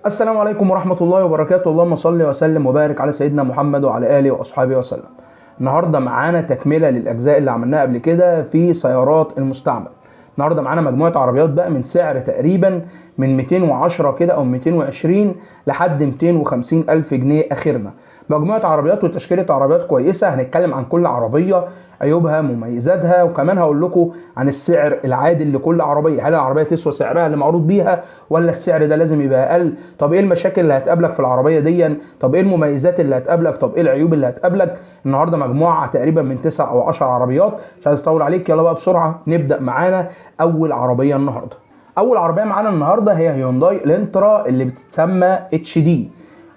السلام عليكم ورحمة الله وبركاته، اللهم صل وسلم وبارك على سيدنا محمد وعلى آله وأصحابه وسلم. النهاردة معانا تكملة للأجزاء اللي عملناها قبل كده في سيارات المستعمل. النهاردة معانا مجموعة عربيات بقى من سعر تقريبا من 210 كده أو 220 لحد 250 ألف جنيه آخرنا. مجموعة عربيات وتشكيلة عربيات كويسة، هنتكلم عن كل عربية، عيوبها، مميزاتها، وكمان هقول لكم عن السعر العادل لكل عربية. هل العربية تسوى سعرها اللي معروض بيها ولا السعر ده لازم يبقى أقل؟ طب ايه المشاكل اللي هتقابلك في العربية دي؟ طب ايه المميزات اللي هتقابلك؟ طب ايه العيوب اللي هتقابلك؟ النهارده مجموعة تقريبا من 9 او 10 عربيات، مش عايز اطول عليك، يلا بقى بسرعة نبدأ معانا اول عربية النهارده. اول عربية معانا النهارده هي هيونداي الانترا اللي بتتسمى HD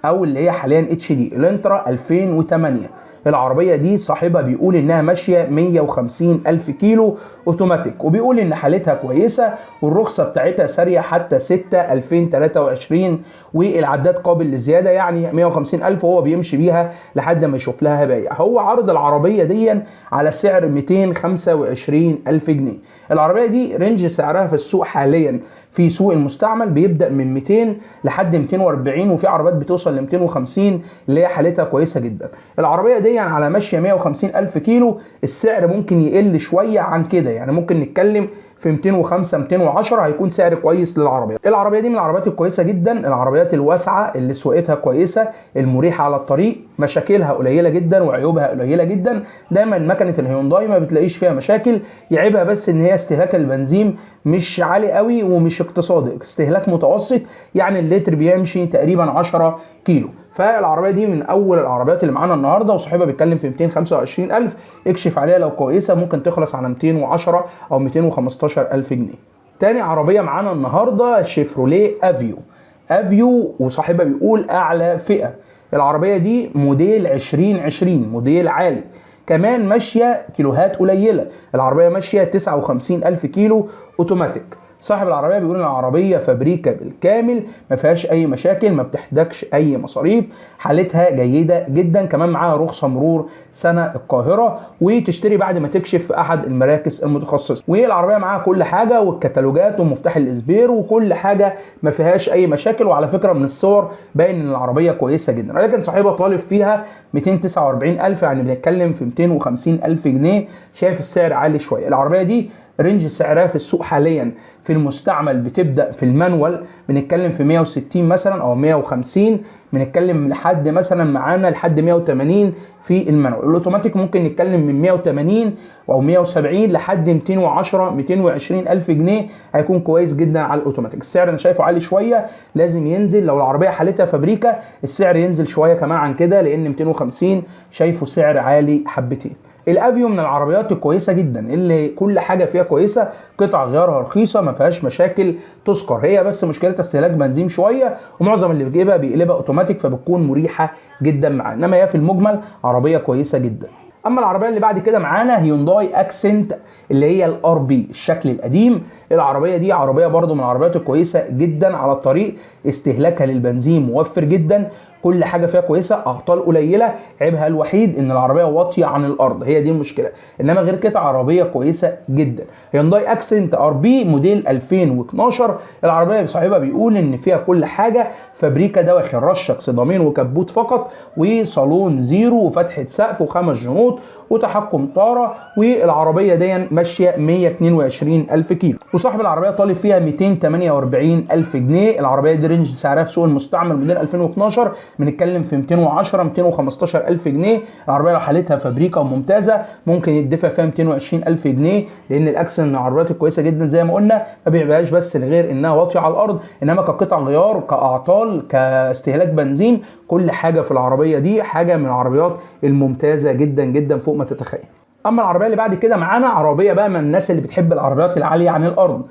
او اللي هي حاليا HD، الانترا 2008. العربية دي صاحبها بيقول انها ماشية 150 الف كيلو اوتوماتيك، وبيقول ان حالتها كويسة والرخصة بتاعتها سارية حتى 6 2023، والعداد قابل لزيادة، يعني 150 الف وهو بيمشي بيها لحد ما يشوف لها بيع. هو عرض العربية دي على سعر 225 الف جنيه. العربية دي range سعرها في السوق حاليا في سوق المستعمل بيبدأ من 200 لحد 240، وفي عربيات بتوصل ل 250 اللي هي حالتها كويسة جدا. العربية دي يعني على ماشية 150 ألف كيلو، السعر ممكن يقل شوية عن كده، يعني ممكن نتكلم في 205 210 هيكون سعر كويس للعربية. العربية دي من العربيات الكويسة جدا، العربيات الواسعة اللي سواقتها كويسة، المريحة على الطريق، مشاكلها قليلة جدا وعيوبها قليلة جدا. دايما مكنة الهيونداي ما بتلاقيش فيها مشاكل، يعيبها بس ان هي استهلاك البنزين مش عالي قوي ومش اقتصادي، استهلاك متوسط، يعني اللتر بيمشي تقريبا 10 كيلو. فالعربيه دي من اول العربيات اللي معانا النهارده، وصاحبها بيتكلم في 225 الف. اكشف عليها لو كويسة ممكن تخلص على 210 او 215 الف جنيه. تاني عربية معانا النهارده شيفروليه افيو. افيو وصاحبها بيقول اعلى فئة. العربية دي موديل 2020، موديل عالي، كمان ماشية كيلوهات قليله، العربية ماشية 59 الف كيلو اوتوماتيك. صاحب العربية بيقول ان العربية فابريكا بالكامل، ما فيهاش اي مشاكل، ما بتحتاجش اي مصاريف، حالتها جيدة جدا، كمان معاها رخصه مرور سنة القاهره، وتشتري بعد ما تكشف في احد المراكز المتخصصة. والعربية معاها كل حاجة والكتالوجات ومفتاح الاسبير وكل حاجه، ما فيهاش اي مشاكل. وعلى فكرة من الصور باين ان العربية كويسة جدا، ولكن صاحبها طالب فيها 249 الف، يعني بنتكلم في 250 الف جنيه. شايف السعر عالي شوية. العربية دي range سعرها في السوق حاليا في المستعمل بتبدا في ال manual بنتكلم في 160 مثلا او 150، بنتكلم لحد مثلا معانا لحد 180 في ال manual. الاوتوماتيك ممكن نتكلم من 180 او 170 لحد 210 220 الف جنيه، هيكون كويس جدا على الاوتوماتيك. السعر انا شايفه عالي شويه، لازم ينزل. لو العربية حالتها فابريكا السعر ينزل شوية كمان عن كده، لان 250 شايفه سعر عالي حبتين. الافيو من العربيات الكويسة جدا اللي كل حاجة فيها كويسه، قطع غيارها رخيصه، ما فيهاش مشاكل تذكر، هي بس مشكلتها استهلاك بنزين شويه، ومعظم اللي بيجيبها بيقلبها اوتوماتيك فبتكون مريحه جدا معاه، انما هي في المجمل عربية كويسة جدا. اما العربية اللي بعد كده معانا هيونداي اكسنت اللي هي ال RB الشكل القديم. العربية دي عربية برضو من العربيات الكويسة جدا على الطريق، استهلاكها للبنزين موفر جدا، كل حاجة فيها كويسه، اعطال قليله. عيبها الوحيد ان العربية واطية عن الارض، هي دي المشكله، انما غير كده عربية كويسة جدا. هيونداي اكسنت RB موديل 2012، العربية صاحبها بيقول ان فيها كل حاجة فابريكا دواخل، رشه صدامين وكبوت فقط، وصالون زيرو وفتحه سقف وخمس جنوط وتحكم طاره، والعربية دي ماشية 122 الف كيلو، وصاحب العربية طالب فيها 248 الف جنيه. العربية دي range سعرها في سوق المستعمل موديل 2012 بنتكلم في 210 215 الف جنيه. العربية لو حالتها فابريكا وممتازة ممكن يدفع فيها 220 الف جنيه، لان الاكسنت من العربيات الكويسة جدا زي ما قلنا، ما بيعيبهاش بس غير انها واطية على الارض، انما كقطع غيار، كاعطال، كاستهلاك بنزين، كل حاجة في العربية دي حاجة من العربيات الممتازة جدا جدا فوق ما تتخيل. اما العربية اللي بعد كده معانا عربية بقى من الناس اللي بتحب العربيات العالية عن الارض،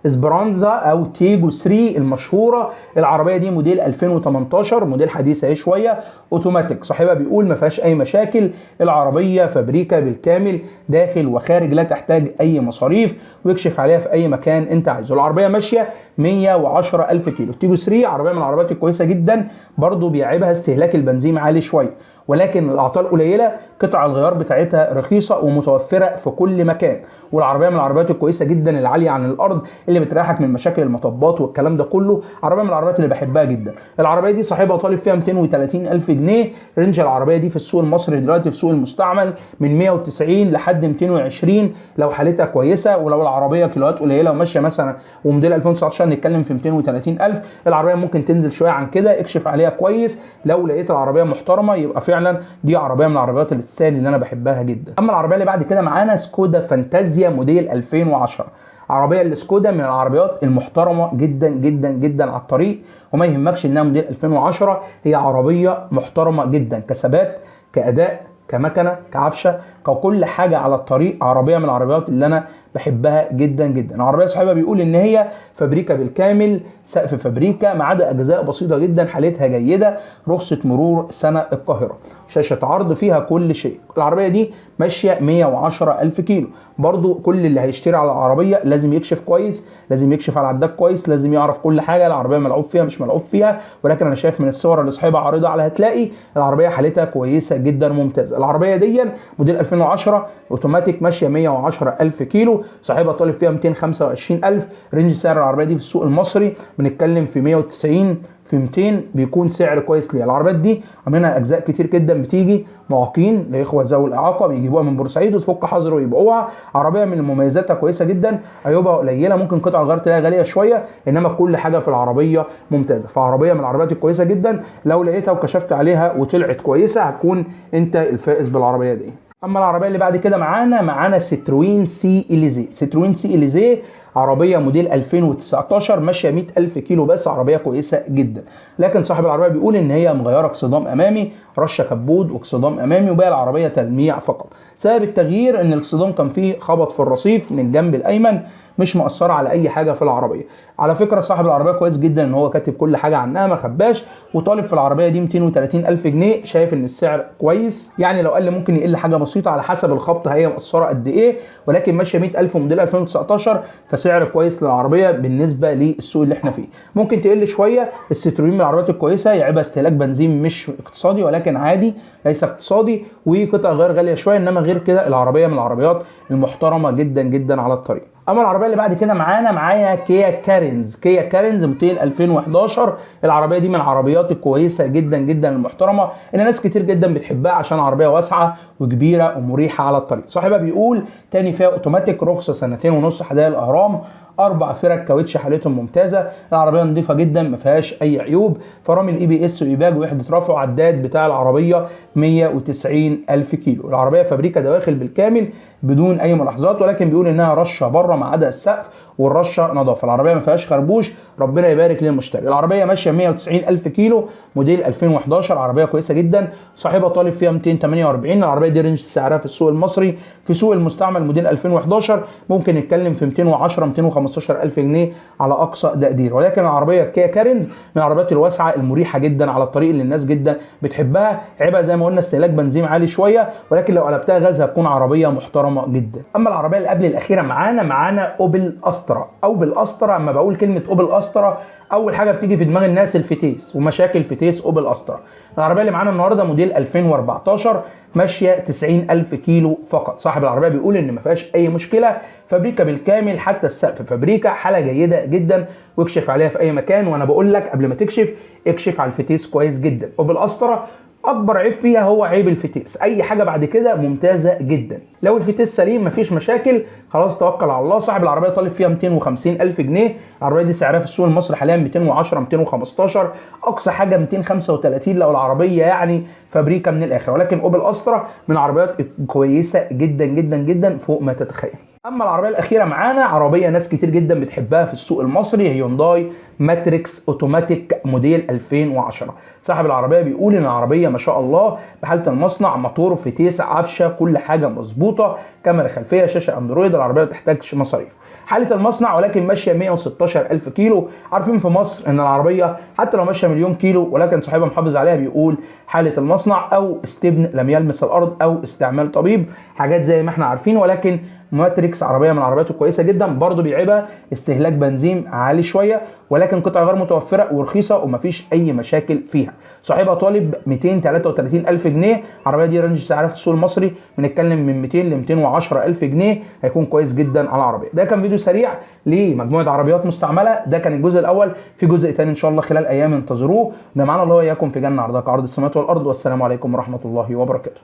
اسبرانزا او تيجو 3 المشهوره. العربية دي موديل 2018، موديل حديث اهي شويه، اوتوماتيك. صاحبها بيقول ما فيهاش اي مشاكل، العربية فابريكا بالكامل داخل وخارج، لا تحتاج اي مصاريف، ويكشف عليها في اي مكان انت عايزه. العربية ماشية 110 الف كيلو. تيجو 3 عربية من العربيات الكويسة جدا، برضو بيعيبها استهلاك البنزين عالي شويه، ولكن الاعطال قليله، قطع الغيار بتاعتها رخيصة ومتوفره في كل مكان، والعربية من العربيات الكويسة جدا العالية عن الارض اللي بتريحك من مشاكل المطبات والكلام ده كله. عربية من العربيات اللي بحبها جدا. العربية دي صاحبها طالب فيها 230 الف جنيه. range العربية دي في السوق المصري دلوقتي في سوق المستعمل من 190 لحد 220 لو حالتها كويسة، ولو العربية كيلوات قليله وماشية مثلا وموديل 2019 نتكلم في 230 الف. العربية ممكن تنزل شوية عن كده، اكشف عليها كويس، لو لقيت العربية محترمه يبقى فعلا دي عربية من العربيات اللي تستاهل اللي انا بحبها جدا. اما العربية اللي بعد كده معانا سكودا فانتازيا موديل 2010. عربية السكودا من العربيات المحترمة جدا جدا جدا على الطريق، وما يهمكش انها موديل 2010، هي عربية محترمه جدا كثبات، كاداء، كمكنه، كعفشه، ككل حاجة على الطريق. عربية من العربيات اللي انا بحبها جدا جدا. العربية صاحبها بيقول ان هي فابريكا بالكامل، سقف فابريكا ما عدا اجزاء بسيطة جدا، حالتها جيدة، رخصه مرور سنة القاهرة، شاشة عرض فيها كل شيء. العربية دي ماشية 110 الف كيلو. برضو كل اللي هيشتري على العربية لازم يكشف كويس، لازم يكشف على العداد كويس، لازم يعرف كل حاجة، العربية ملعوب فيها مش ملعوب فيها. ولكن انا شايف من الصور اللي صاحبها عارضها على هتلاقي العربية حالتها كويسة جدا ممتازة. العربية دي موديل 2010 اوتوماتيك، ماشية 110 الف كيلو، صاحبها طالب فيها 225 الف. range سعر العربية دي في السوق المصري بنتكلم في 190 في 200، بيكون سعر كويس ليها. العربيات دي عاملينها اجزاء كتير جدا، بتيجي معاقين لاخوه ذوي الاعاقة بيجيبوها من بورسعيد وتفك حظر ويبيعوها. عربية من مميزاتها كويسة جدا، عيوبها قليله، ممكن قطع الغيار تلاقيها غالية شوية، انما كل حاجة في العربية ممتازة. فعربيه من العربيات الكويسة جدا، لو لقيتها وكشفت عليها وطلعت كويسة هتكون انت الفائز بالعربية دي. اما العربية اللي بعد كده معانا ستروين سي اليزي. ستروين سي اليزي عربية موديل 2019، ماشية 100,000 كيلو بس، عربية كويسة جدا. لكن صاحب العربية بيقول ان هي مغيرة اكسدام امامي، رشه كبود واكسدام امامي، وباقي العربية تلميع فقط. سبب التغيير ان الاكسدام كان فيه خبط في الرصيف من الجنب الايمن، مش مأثره على اي حاجة في العربية. على فكرة صاحب العربية كويس جدا ان هو كاتب كل حاجة عنها ما خباش، وطالب في العربية دي 230 الف جنيه. شايف ان السعر كويس، يعني لو قل ممكن يقل حاجة بسيطة على حسب الخبط هي مقصرة قد ايه، ولكن ماشية 100,000 وموديل 2019، فسعر كويس للعربية بالنسبة للسوق اللي احنا فيه. ممكن تقل شوية. الستروين من العربيات الكويسة، يعيبها استهلاك بنزين مش اقتصادي ولكن عادي ليس اقتصادي، وقطع غير غالية شوية، انما غير كده العربية من العربيات المحترمة جدا جدا على الطريق. اما العربية اللي بعد كده معايا كيا كارينز. كيا كارينز موديل 2011. العربية دي من العربيات الكويسة جدا جدا المحترمة اللي ناس كتير جدا بتحبها عشان عربية واسعة وكبيره ومريحه على الطريق. صاحبها بيقول تاني فيها اوتوماتيك، رخصه 2.5 سنتين، حدائق الاهرام، 4 فرق كاوتش حالتهم ممتازة، العربية نظيفة جدا ما فيهاش اي عيوب، فرامل ABS وايباج وحده رفع، عداد بتاع العربية 190 الف كيلو. العربية فابريكا دواخل بالكامل بدون اي ملاحظات، ولكن بيقول انها رشه بره ما عدا السقف والرشه نظافة. العربية ما فيهاش خربوش، ربنا يبارك للمشتري. العربية ماشية 190 الف كيلو، موديل 2011، عربية كويسة جدا، صاحبها طالب فيها 248. العربية دي range سعرها في السوق المصري في سوق المستعمل موديل 2011 ممكن نتكلم في 210 215 الف جنيه على اقصى تقدير. ولكن العربية كيا كارينز من العربيات الواسعة المريحة جدا على الطريق اللي الناس جدا بتحبها. عيبها زي ما قلنا استهلاك بنزين عالي شوية، ولكن لو قلبتها غاز هتكون عربية محترمه جدا. اما العربية اللي قبل الاخيرة معانا اوبل استرا. اوبل استرا، اما بقول كلمة اوبل استرا اول حاجة بتيجي في دماغ الناس الفتيس ومشاكل فتيس اوبل استرا. العربية اللي معانا النهارده موديل 2014، ماشية 90 الف كيلو فقط. صاحب العربية بيقول ان ما فيهاش اي مشكلة، فابريكا بالكامل حتى السقف فابريكا، حاله جيدة جدا، واكشف عليها في اي مكان. وانا بقول لك قبل ما تكشف اكشف على الفتيس كويس جدا. اوبل استرا اكبر عيب فيها هو عيب الفتيس، اي حاجة بعد كده ممتازة جدا. لو الفتيس سليم مفيش مشاكل، خلاص توكل على الله. صاحب العربية طالب فيها 250 الف جنيه. العربية دي سعرها في السوق المصري حاليا 210 215، اقصى حاجة 235 لو العربية يعني فابريكا من الاخر. ولكن اوبل استرا من العربيات كويسة جدا جدا جدا فوق ما تتخيل. اما العربية الاخيرة معانا عربية ناس كتير جدا بتحبها في السوق المصري، هيونداي ماتريكس اوتوماتيك موديل 2010. صاحب العربية بيقول ان العربية ما شاء الله بحاله المصنع، موتور فتيس عفشه كل حاجة مظبوطة، كاميرا خلفية، شاشة اندرويد، العربية ما بتحتاجش مصاريف، حاله المصنع، ولكن ماشية 116 الف كيلو. عارفين في مصر ان العربية حتى لو ماشية مليون كيلو ولكن صاحبها محافظ عليها، بيقول حاله المصنع او استبن لم يلمس الارض او استعمال طبيب، حاجات زي ما احنا عارفين. ولكن ماتريكس X عربية من العربيات الكويسة جدا، برضو بيعيبها استهلاك بنزين عالي شوية، ولكن قطع غير متوفرة ورخيصه ومفيش اي مشاكل فيها. صاحبها طالب 233 الف جنيه. العربية دي range سعرها في السوق المصري بنتكلم من 200 ل 210 الف جنيه، هيكون كويس جدا على العربية. ده كان فيديو سريع لمجموعة عربيات مستعملة، ده كان الجزء الاول. في جزء تاني ان شاء الله خلال ايام انتظروه. ده معانا الله واياكم في جنة عرضها كعرض السماوات والارض، والسلام عليكم ورحمة الله وبركاته.